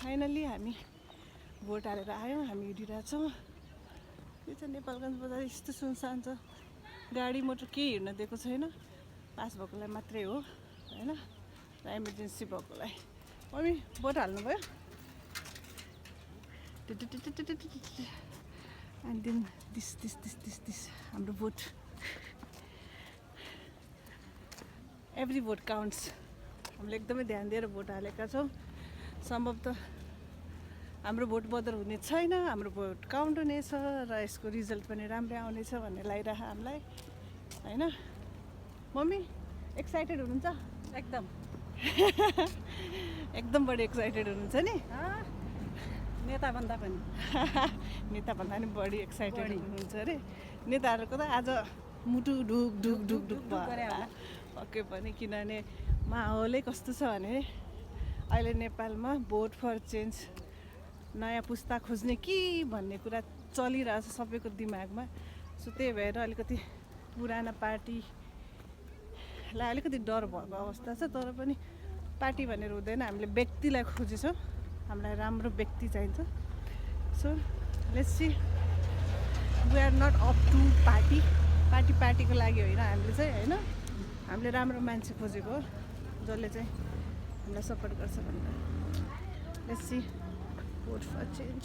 Finally हामी vote हालेर आयौँ। हामी हिँडिरहेछौँ। यो चाहिँ नेपालगञ्ज बजार यस्तो सुनसान छ, गाडी मोटर केही हिँड्न दिएको छैन। पास भएकोलाई मात्रै हो होइन, र इमर्जेन्सी भएकोलाई। मम्मी भोट हाल्नुभयो? एन्ड देन दिस हाम्रो भोट। Every vote counts. हामीले एकदमै ध्यान दिएर भोट हालेका छौँ। सम्भवतः हाम्रो भोट बदर हुने छैन, हाम्रो भोट काउन्ट हुनेछ र यसको रिजल्ट पनि राम्रै आउनेछ भन्ने लागिरह हामीलाई होइन। मम्मी एक्साइटेड हुनुहुन्छ? एकदम एकदम बढी एक्साइटेड हुनुहुन्छ नि? नेताभन्दा पनि नेताभन्दा पनि बढी एक्साइटेड हुनुहुन्छ अरे। नेताहरूको त आज मुटु ढुक ढुक ढुक ढुक पक्कै पनि, किनभने माहौलै कस्तो छ भने अहिले नेपालमा भोट फर चेन्ज, नयाँ पुस्ता खोज्ने कि भन्ने कुरा चलिरहेछ सबैको दिमागमा। सो त्यही भएर अलिकति पुराना पार्टीलाई अलिकति डर भएको अवस्था छ। तर पनि पार्टी भनेर हुँदैन, हामीले व्यक्तिलाई खोजेछौँ। हामीलाई राम्रो व्यक्ति चाहिन्छ। So let's see, we are not up to पार्टीको लागि होइन हामीले चाहिँ होइन, हामीले राम्रो मान्छे खोजेको हो जसले चाहिँ हामीलाई सपोर्ट गर्छ भनेर। Let's see, vote for change.